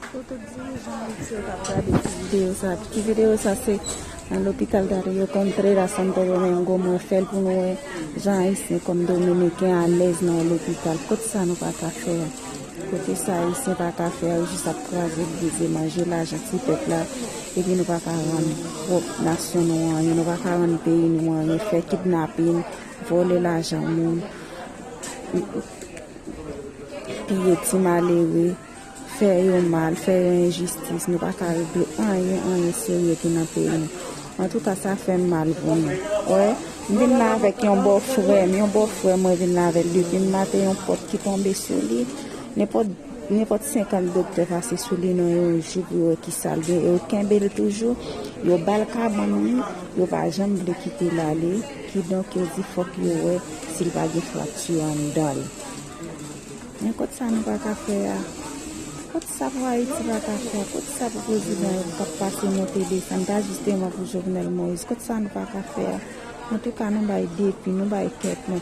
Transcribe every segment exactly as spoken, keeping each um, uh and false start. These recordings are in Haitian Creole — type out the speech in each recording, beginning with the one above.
Pou tout dirijan Ayiti yo k ap gade ti videyo sa, ti videyo sa se nan lopital Dario Contreras Santo Domingo, mwen fè l pou nou wè jan Ayisyen kòm Dominiken alèz nan yon lopital. Kot sa nou pa ka fè a? Kote sa Ayisyen pa ka fè a, yo jis ap kraze, brize, manje lajan ti pèp la, epi nou pa ka rann pwòp nasyon nou anyen, nou pa ka rann peyi nou anyen, fè kidnapin, vòlè lajan moun, piye ti malere, fè yo mal, fè yo enjistis, nou pa ka regle anyen, anyen serye ki nan peyi nou. Antouka, sa fè m mal vre. Wè, m vin la avèk yon bòfrè m, yon bòfrè mwen vin la avè l depi m maten, yon pòt ki tonbe sou li. Nenpòt, nenpòt senkant doktè pase sou li nan yon jou pou yo wè ki sa l gen. E yo kenbe l toujou, yo ba l kabann li, yo pa janm vle kite l ale. Kidonk, yo di fòk yo wè si l pa gen frakti anndan l. Men kot sa nou pa ka fè a? Kot sa pou Ayiti pa ka fè a? Kot sa pou prezidan yo k ap pase monte desann, pa jisteman pou Jovenel Moïse? Kot sa nou pa ka fè a? Antouka, nou bay defi, nou bay kèt nou.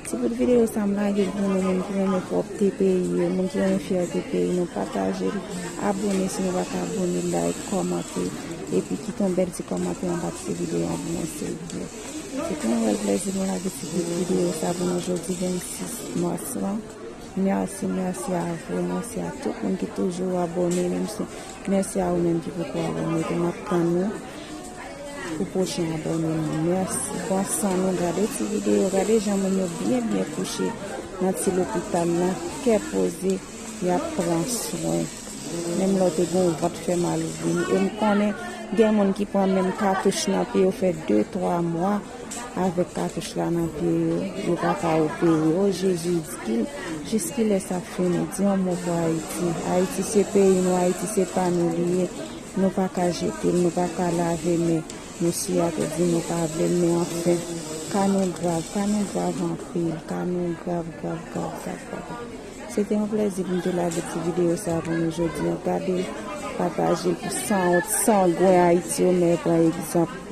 Ti bout videyo sa m lage l pou nou, moun ki renmen pwòpte peyi yo, moun ki renmen fyète peyi nou, pataje l, abòne si nou pa ka abòne, like, kòmante, epi kite yon bèl ti kòmantè anba ti videyo an pou mwen, silvouplè. Se te yon rèl plèzi pou m lage ti bout videyo sa pou nou jodi vennsis mas lan. Mèsi, mèsi a vou, mèsi a tout moun ki toujou abòne, menm si, mèsi a ou menm ki poko abòne tou, m ap tann ou pou pwochen abòne nou. Mèsi. Bon, san nou gade ti videyo, gade jan moun yo byen, byen kouche nan ti lopital lan, kè poze, y ap pran swen. Menm lè w te gen yon vant fè mal ou vini. E m konnen gen moun ki pran menm katouch nan pye yo fè de, twa mwa avèk katouch la nan pye yo, yo pa ka opere. O Jezi, di ki, jiskilè sa ap fini? Di yon mo pou Ayiti. Ayiti se peyi nou, Ayiti se pa nou li ye. Nou pa ka jete l, nou pa ka lave men. Mesye a te di nou pa vle l, men anfen, ka nou grav, ka nou grav anpil, ka nou grav, grav, grav, grav, grav. Se te yon plèzi pou m te lage ti videyo sa pou nou jodi an. Gade l, pataje l pou sanwont, sangwen Ayiti yo, men pran egzanp.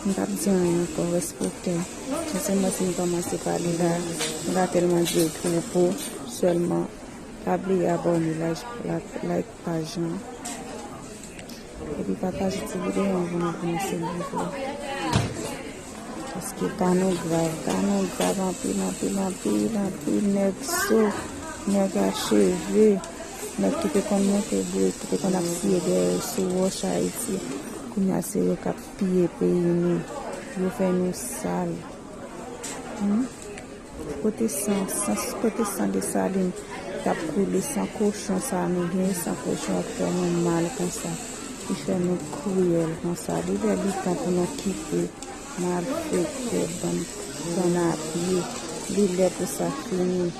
M p ap di anyen ankò, rès pou kè. Se sèlman si m kòmanse pale la, m pa tèlman di yo twoupo, sèlman pa bliye abòne, like, like, like paj lan. Epi pataje ti videyo an pou nou, pou nou, silvouplè. Paske ka nou grav, ka nou grav anpil, anpil, anpil, anpil. Nèg so, nèg a cheve, nèg ki te konn monte bourik, ki te konn ap siye dèyè yo sou wòch Ayiti. Kounye a se yo k ap piye peyi nou. Yo fè nou sal. Hmm? Kote san, san, kote san Desalin t ap koule, san kochon sa nou gen, san kochon ap fè nou mal konsa, ki fè nou kriyèl konsa. Li lè li tan pou nou kite malfektè, bann, bann apye. Li lè pou sa fini.